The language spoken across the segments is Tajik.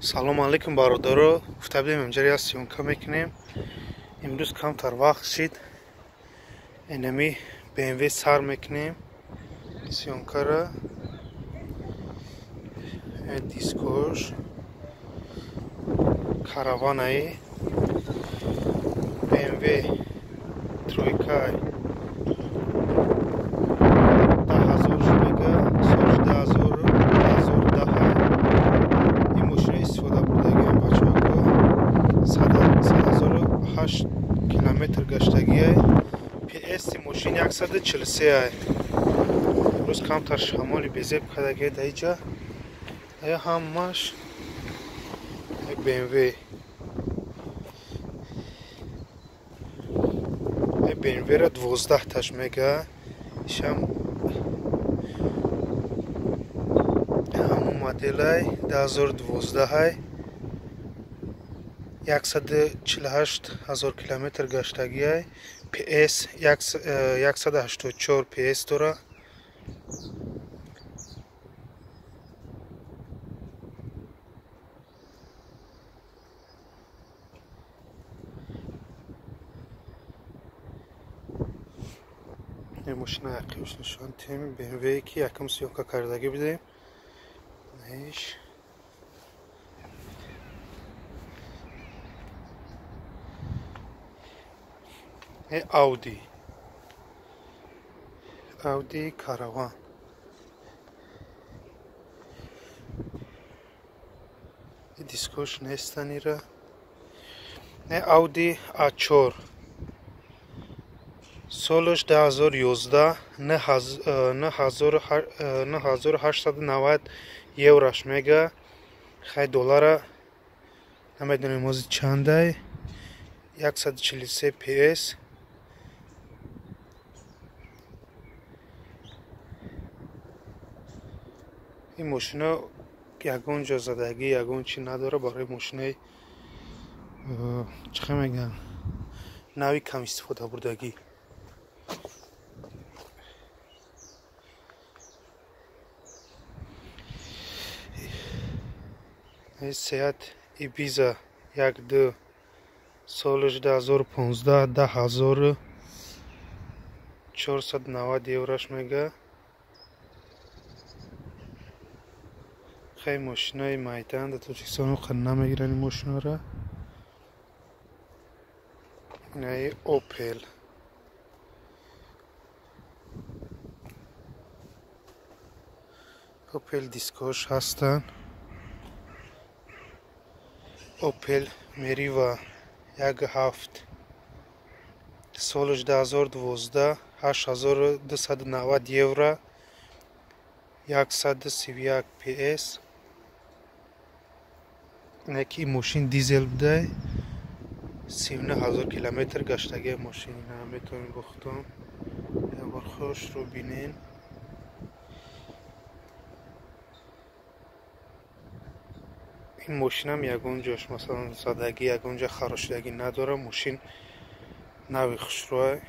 Салому алейкум, бародаро. Гуфта будем, инҷа як съёмка мекунем. Имрӯз камтар вақт шид. Энами BMW сар мекунем съёмкара. Дискош караванаи BMW тройка 10 000 шумега, соли 2010. Ин мошина истифода бурдагиам, бачаҳоко, 100 008 километр гаштагиай. PS мошин 143 ай. Имрӯз камтар шамоли безеб кардагиай дар иҷа. Ая ҳамаш BMW. BMW-ра 12 таш мега. Ишам ҳамун моделай, 2012-ай, 148 000 километр гаштагиай. PS 184 PS дора. Ин мошина яқибш нишон тем, BMW, ки якум съёмка кардагӣ будем. Иш Audi, Audi Караван. Дискош нестанира. Audi A4, солаш 2011, 9890 еврош мега. Хай, доллара намедонем ози чандай. 143 PS. Ин мошина ягон ҷо задагӣ, ягон чи надора. Барои мошинаи, чӣ мегӯям, нави кам истифода бурдагӣ. Сеат Ибиза як ду, солаш 2015, 10 490 еврош мега. Хеле мошинои майдан дар Тоҷикистон оқа намегиранд ин мошинора. Инаи Опел. Опел дискош ҳастанд. Опел Мерива як ҳафт, солаш 2012, 8290 евро, 131 PS. Ки ин мошин дизел будай, 39 000 километр гаштагии мошин. Метавонед бо худтон якбор хушро бинен. Ин мошинам ягон ҷош, масалан, задагӣ, ягон ҷо харошидагӣ надорад. Мошин нави хушрӯай.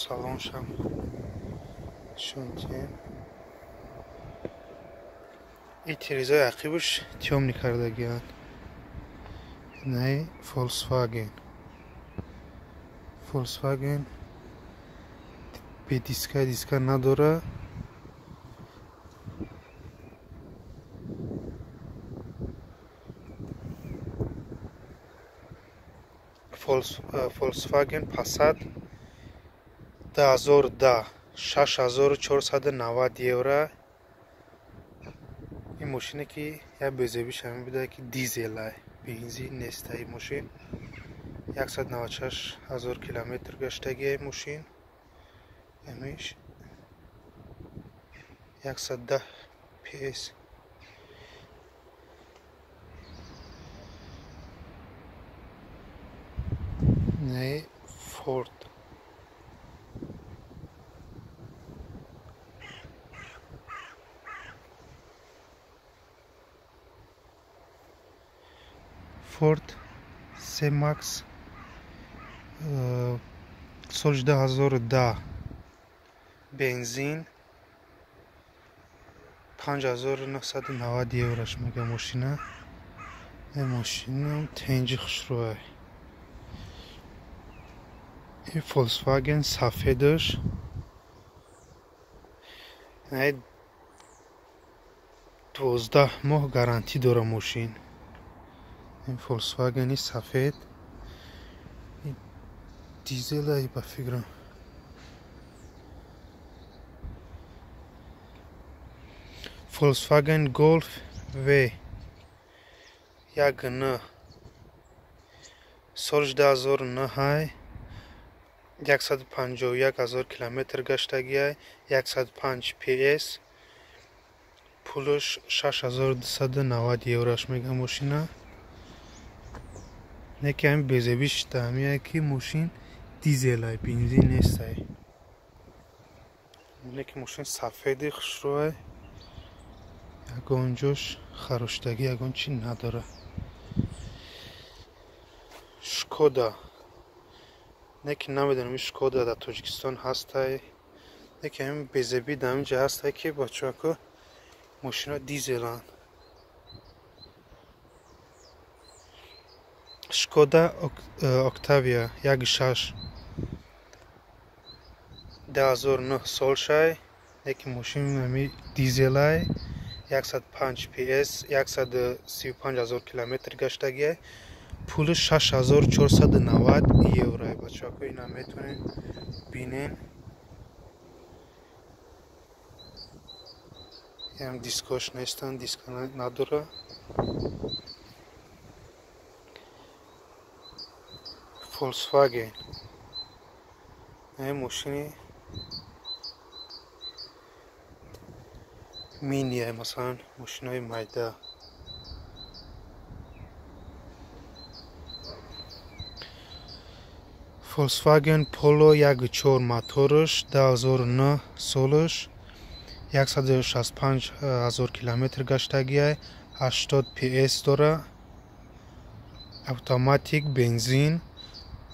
Салоншам нишон диҳем. Ин тирезаи ақибаш тёмный кардагианд. Инаи Volkswagen, Volkswagen бе диска, диска надора. Volkswagen Passat 2010, 6490 евро. Ин мошине ки як безебиш ҳамин буда, ки дизелай, бензин неста. Ин мошин 196 ҳазор километр гаштагиай мошин. Амиш 110 PS. Не, Форд. Форд C-Max, соли 2010, бензин. 5990 еврош мега мошина. Ин мошинам тенҷи хушрӯай. Ин Volkswagen сафедаш. Ай 12 моҳ гарантӣ дора мошин. Ин Volkswagen-и сафед. Дизелай ба фикрам. Volkswagen Golf V 1.9 соли 2009 151 ҳазор километр гаштагиай, 105 PS, пулаш 6290 еврош мега мошина. Неки ҳамин безебиш ҳамияе ки мошин дизелай, бензин нестай. Неки мошин сафеди хушрӯай, ягон ҷош хароштагӣ, ягон чи надора. Шкода. Неки намедонам ин Шкода дар Тоҷикистон ҳастай. Неки ҳамин безебӣ дар ҳамин ҷа ҳастай ки бачаҳако мошино дизеланд. Шкода Октавия 1.6 2009 солшай, неки мошин ҳами дизелай, 105 PS, 135 ҳазор километр гаштагиай, пули 6490 евро. Бачаҳако ина метавонед бинен. Ям дискош нестан, диска надора. Volkswagen. Ин мошини мини, масалан мошинои майда. Volkswagen Polo 1.4 моторш 2009 солш, 165 ҳазор километр гаштагиай, 80 PS дора, автоматик, бензин.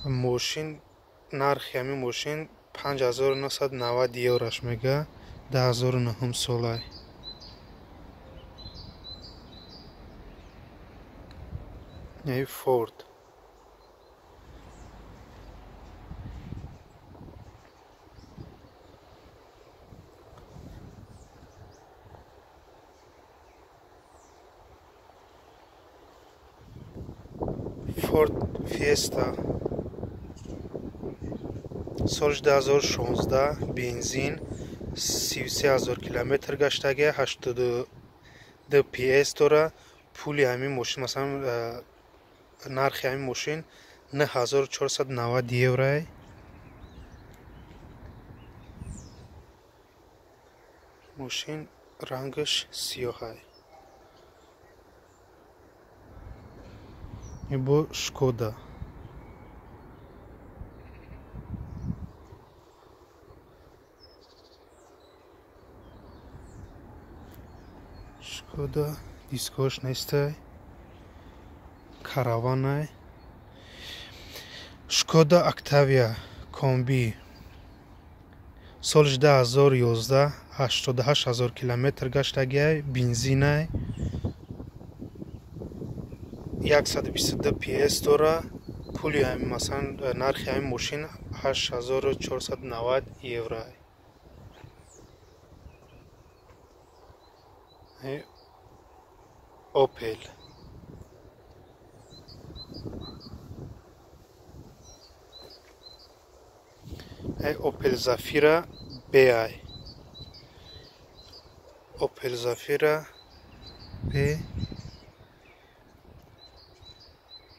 Мошин нархи ҳамин мошин 5990 еврош мега, 2009 солай. Ин Ford. Ford Fiesta соли 2016, бензин, 33 ҳазор километр гаштагиай, 82 PS дора. Пули ҳамин мошин, масалан нархи ҳамин мошин 9490 евроай. Мошин рангаш сиёҳай. Ин бо Шкода. Шкода дискош нестай, караванай. Шкода Октавия комби соли 2011, 88 ҳазор километр гаштагиай, бензинай, 122 PS дора. Пули ҳамин, масалан нархи ҳамин мошин 8490 евро. Opel. Opel Zafira BI. Opel Zafira B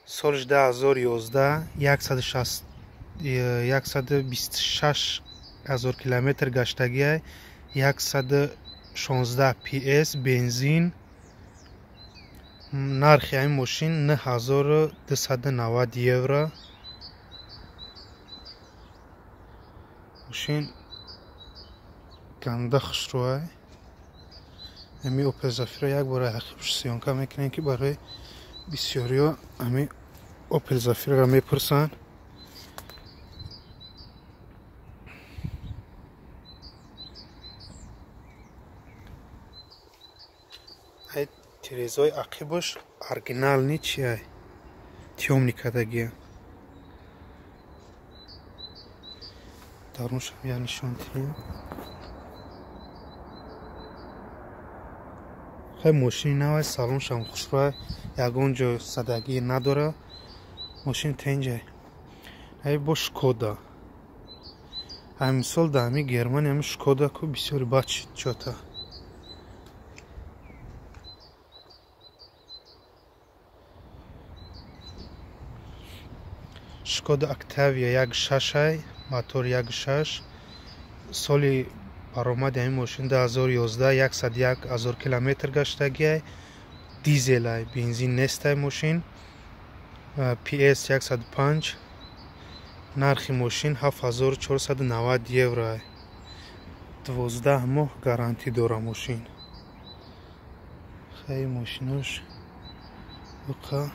соли 2011, 126 ҳазор километр гаштагиай, 116 PS, бензин. Нархи ҳамин мошин 9290 евро. Мошин ганда хушрӯай. Ҳамин Opel Zafira як бора ҳақибш съёмка мекунем ки барои бисёриҳо ҳамин Opel Zafira-ро мепурсанд. Тирезои ақибаш оригинални чиай? Тёмный кадагия. Даруншам я нишон диҳем. Хай мошини навай, салоншам хушрӯй, ягон ҷо задагӣ надора. Мошин тенҷай. Ай бо Шкода. Ҳамин сол дар ҳамин Германия ҳамин Шкода ку бисёри бад шид чота. Шкода Октавия 1.6 ай, мотор 1.6. Соли баромади ҳамин мошин 2011, 101 ҳазор километр гаштагиай. Дизелай, бензин нестай мошин. PS 105. Нархи мошин 7490 евро. 12 моҳ гарантӣ дора мошин. Хай мошинош уқа.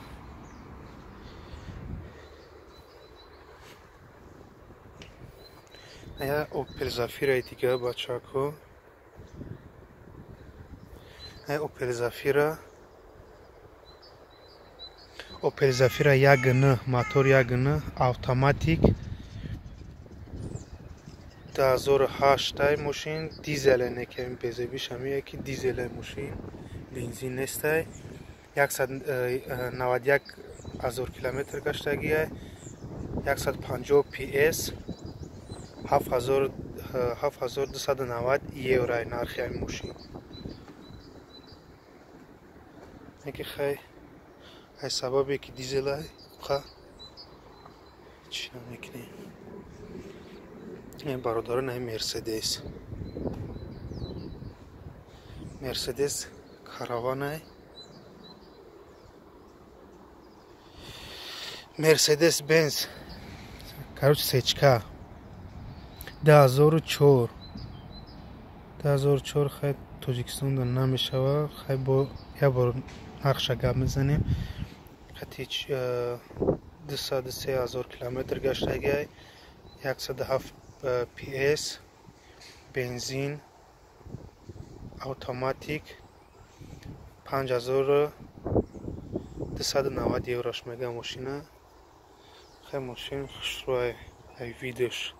Я Opel Zafira дига бачако. Ай Opel Zafira. Opel Zafira 1.9, мотор 1.9, автоматик. 2008 ай мошин, дизеле некем безебиш ҳамия ки дизеле мошин, бензин нестай. 191 ҳазор километр гаштагиай, 150 PS, 7290 евро ай нархи ҳамин мошин. Неки хай ай сабабе ки дизелай ха чӣ намекунем. Бародарон, ай Мерседес. Мерседес караванай. Мерседес Бенз. Короче, сечка. 2004. 2004 хай Тоҷикистонда намешава. Хай бо як бор нархша гап мезанем. Хати 203 ҳазор километр гаштагиай, 107 PS, бензин, автоматик, 5290 еврош мега мошина. Хай мошин хушрӯй ай видаш.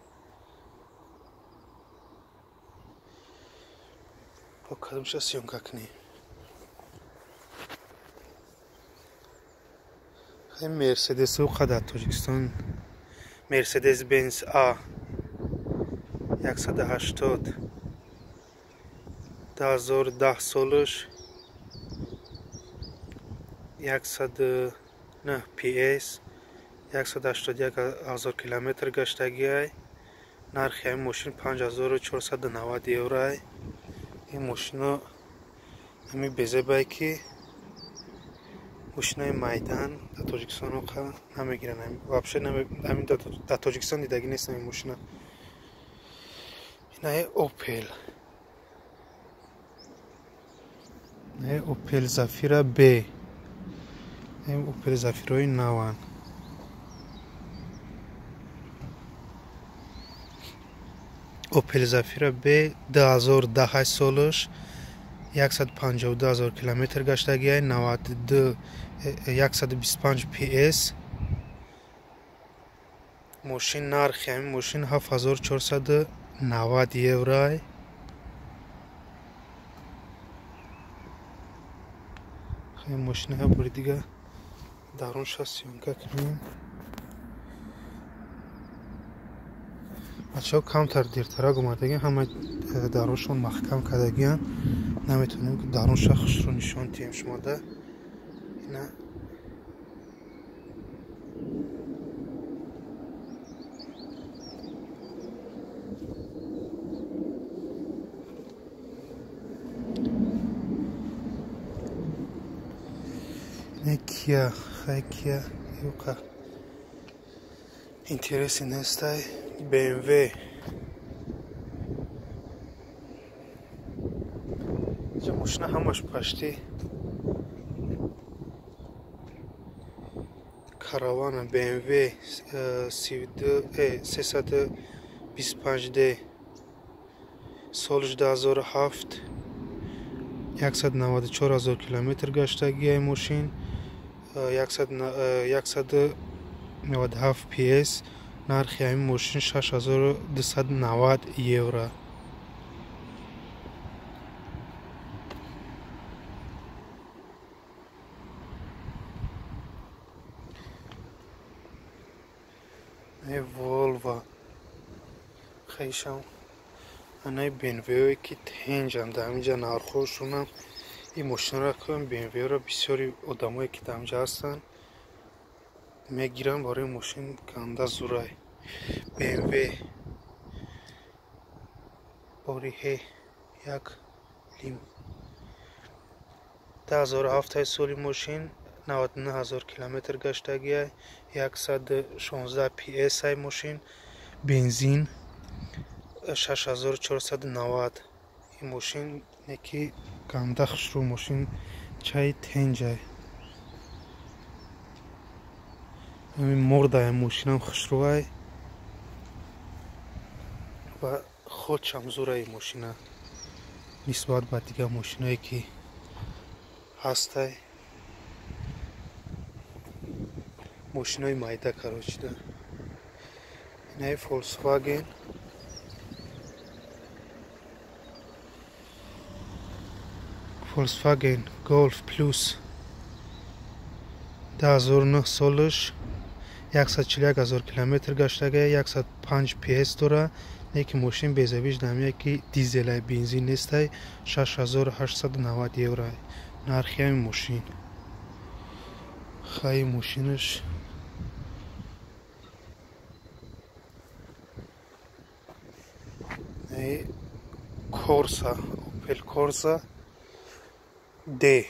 Бо кадомша съёмка кунем. Хай Мерседес уқа дар Тоҷикистон. Мерседес Бенз А 180, 2010 солаш, 109 PS, 181 ҳазор километр гаштагиай. Нархи ҳамин мошин 5490 евро. Ин мошино ҳамин безебай ки мошинои майдан дар Тоҷикистон оқа намегиранд. Вообще ҳамин дар Тоҷикистон дидагӣ нест ҳамин мошина. Инаи Opel. Инаи Opel Zafira B. Ин Opel Zafiraи наванд. Opel Zafira B 2010 солаш, 152 ҳазор километр гаштагиай, 92 125 PS. Мошин нархи ҳамин мошин 7490 евро. Хай мошинаҳо бори дига дарунша съёмка кунем. Бачаҳо камтар дертарак омадагиан, ҳама даруншон маҳкам кардагиан. Наметавонем ки дарунша хушро нишон диҳем шумода. Ина Kia, хай Kia, юқа интереси нестай. BMW. Инҷа мошина ҳамаш пашти каравана BMW 325D, солш 2007, 194 000 километр гаштагиай мошин, 197 PS. Нархи ҳамин мошин 6290 евро. Volvo хешам анаи BMW ки тенҷам дар ҳаминҷа нархҳошонам. Ин мошинро кунам BMW-ро бисёри одамое ки дар ҳаминҷа ҳастанд мегиранд, барои мошин ганда зурай. BMW бори ҳ як лим 2007 соли мошин, 99 000 километр гаштагиай, 116 PS ай мошин, бензин 6490. Ин мошин неки ганда хушрӯ мошин, чай тенҷай. Ҳамин мордаи мошинам хушрӯай ва ходшам зураи мошина нисбат ба дигар мошиное ки ҳастай. Мошинои майда короче да. Инаи Volkswagen Volkswagen Golf Plus 2009 солаш, 141 000 километр гаштага, 105 PS дора. Неки мошин безавиш дамия ки дизелай, бензин нестай, 6890 евро нархи ҳамин мошин. Хай мошинаш Corsa, Opel Corsa D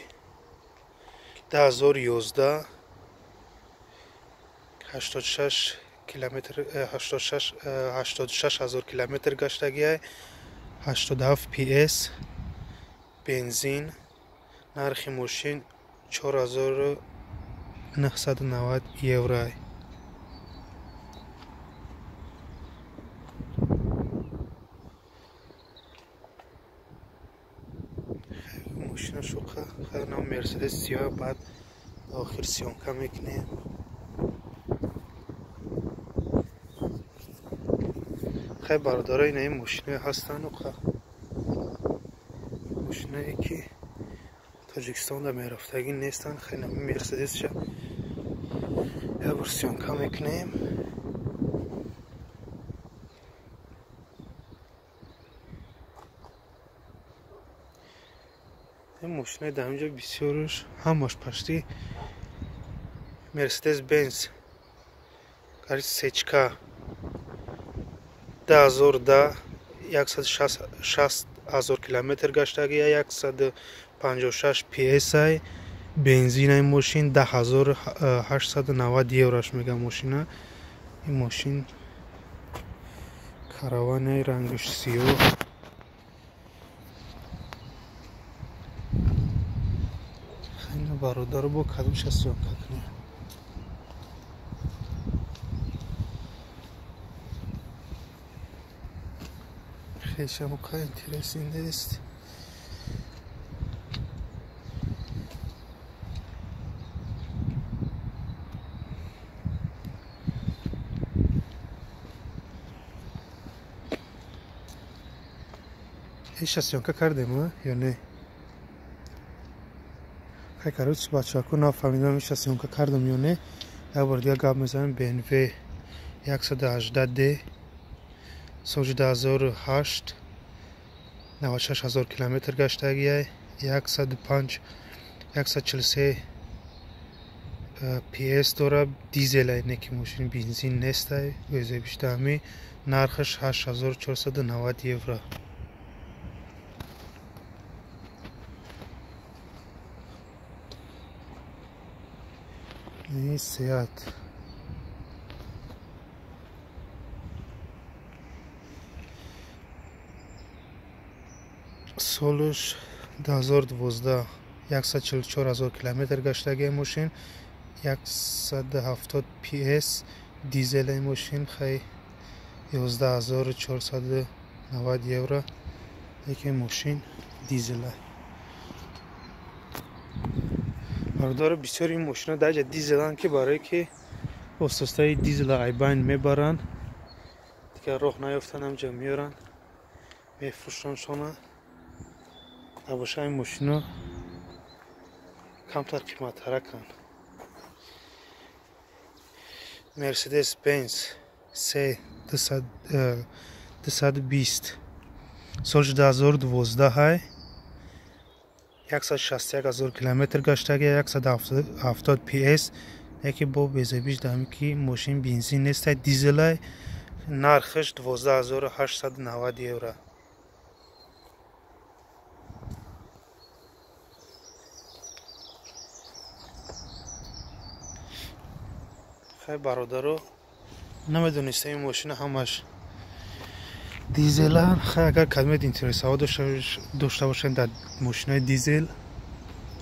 2011, 86 километр, 86 000 километр гаштагиай, 87 PS, бензин. Нархи мошин 4990 евро. Мошина шуқа хайна Мерседес сиёҳ, баъд охир съёмка мекунем. Хай бародаро, ина ин мошиное ҳастанд, мошиное ки Тоҷикистонда мерафтагӣ нестанд. Хай нами Мерседесша як бор съёмка мекунем. Ин мошинои дар ҳаминҷо бисёрш ҳамаш пашти Мерседес Бенз кари сечка 2010, 160 000 километр гаштагӣ, 156 PS, бензинаи мошин 10890 еврош мега мошина. Ин мошин караванаи рангаш сиёҳ. Хайна бародаро, бо кадомша съёмка кунем? Хешамука интереси нест. Иша съёмка кардем ё не? Хай короче бачаҳако, нафаҳмидам иша съёмка кардам ё не. Як бор дигар гап мезанем. BMW 118D соли 2008, 96 000 километр гаштагиай, 105, 143 PS дора, дизелай, неки мошин бензин нестай, ӯзебиштаами. Нархаш 8490 евро. Ин Seat солш 2012, 144 000 километр гаштагии мошин, 170 PS, дизелаи мошин, хай 11490 евро. Лекин мошин дизела. Бародаро, бисёр ин мошина даҷа дизеланд, ки барое ки осостаи дизела айбайн мебаранд, дигар роҳ наёфтанд, ҳамҷа меоранд, мефурӯшоншона. Набоша ин мошино камтар қиматтараканд. Мерседес Бенз С 220 соли 2012 ҳай, 161 000 километр гаштаги, 170 PS. Яке бо безебиш дами ки мошин бензин нестай, дизелай. Нархаш 12890 евро. Хай бародаро, намедонистам ин мошина ҳамаш дизелан. Хай, агар кадмед интересаҳо дошта бошед дар мошинаи дизел,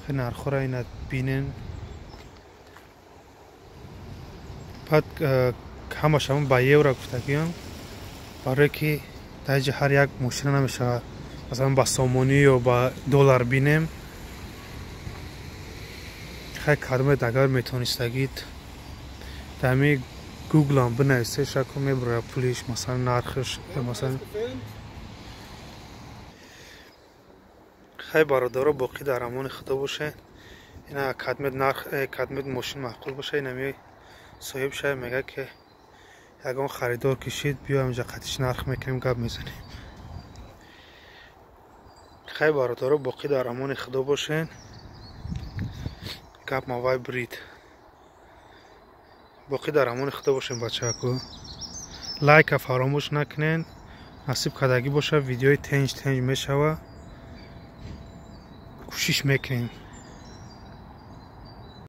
хай нархҳоро ина бинен. Баъд ҳамаш ҳамон ба евро гуфтагиам, барое ки дар ҷа ҳар як мошина намешавад масалан ба сомонӣ ё ба доллар бинем. Хай, кадмед агар метонистагид дар ҳамин гуглам бинависе, шако мебурад пулиш, масалан нархш масалан. Хай бародаро, боқӣ дар амони худо бошед. Ина кадмед нарх, кадмед мошин маъқул боша, инами соҳиб шай мега ки ягон харидор кишид, биё ҳаминҷа қатиш нарх мекунем, гап мезанем. Хай бародаро, боқӣ дар амони худо бошед. Гап мавай брид. Боқӣ дар амони худо бошем, бачако. Лайка фаромӯш накунед. Насиб кардагӣ боша, видеои тенҷ тенҷ мешава. Кӯшиш мекунем.